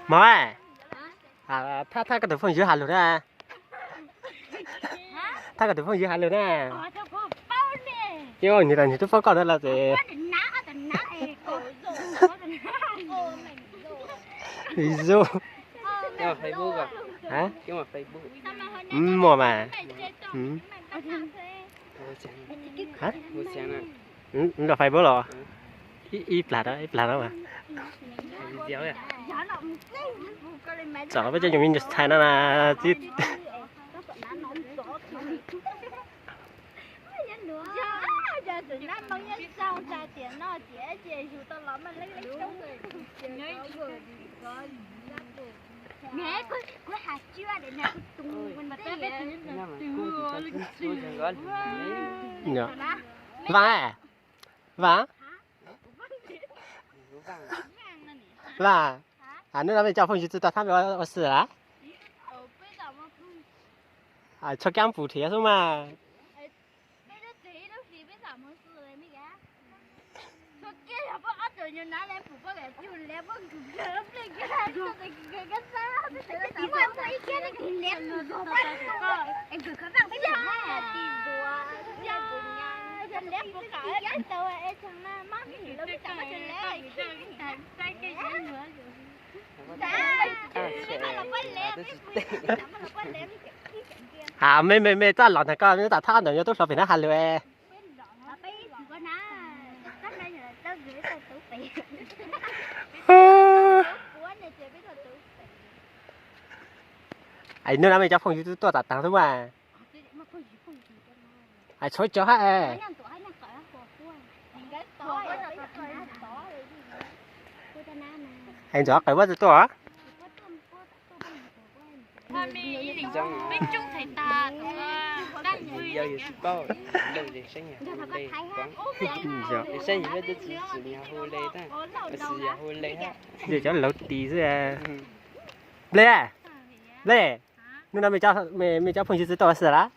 Mog, thaj koj tus phooj ywg has lus na. Thaj koj tus phooj ywg has lus na. Ces nws los nws twb paub koj na los ces. Zoo. Muaj mas. Nrog Facebook los? Ib plag na, ib plag na mas. Txawm los peb cov nyuag me nyuam txhais no na, txib. Vam, Vam, Vam, hnub no mej cov phooj ywg tsi tau thab mej ua si lawm? Txhob keeb pum thiab xwb mas. Ha, mej, mej, mej txaj los ntag koj, mej tam thaj ntawm nyob tub hlo pem na has lus. Es hnub no mej cov phooj ywg twb tuaj tam taag xwb mas. Es tshuav cov hab es. Es ntxuav qws puab tsi tuaj? Yog cov laug tis xwb. Nplej, Nplej, hnub no mej cov phooj ywg tsi tuaj ua si lawm?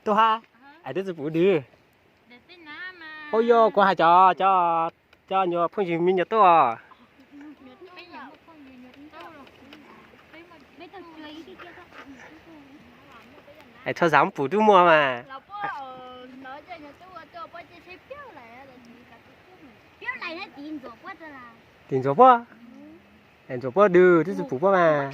Tuaj hab. Es twb tsi pum dwg. Ua yog kuv has cov, cov nyuag phooj ywg me nyuam tuaj. Es txhob xav pum tub muaj mas. Tim ntxuav puab. Es ntxuav puab dwg twb tsi pum puab mas.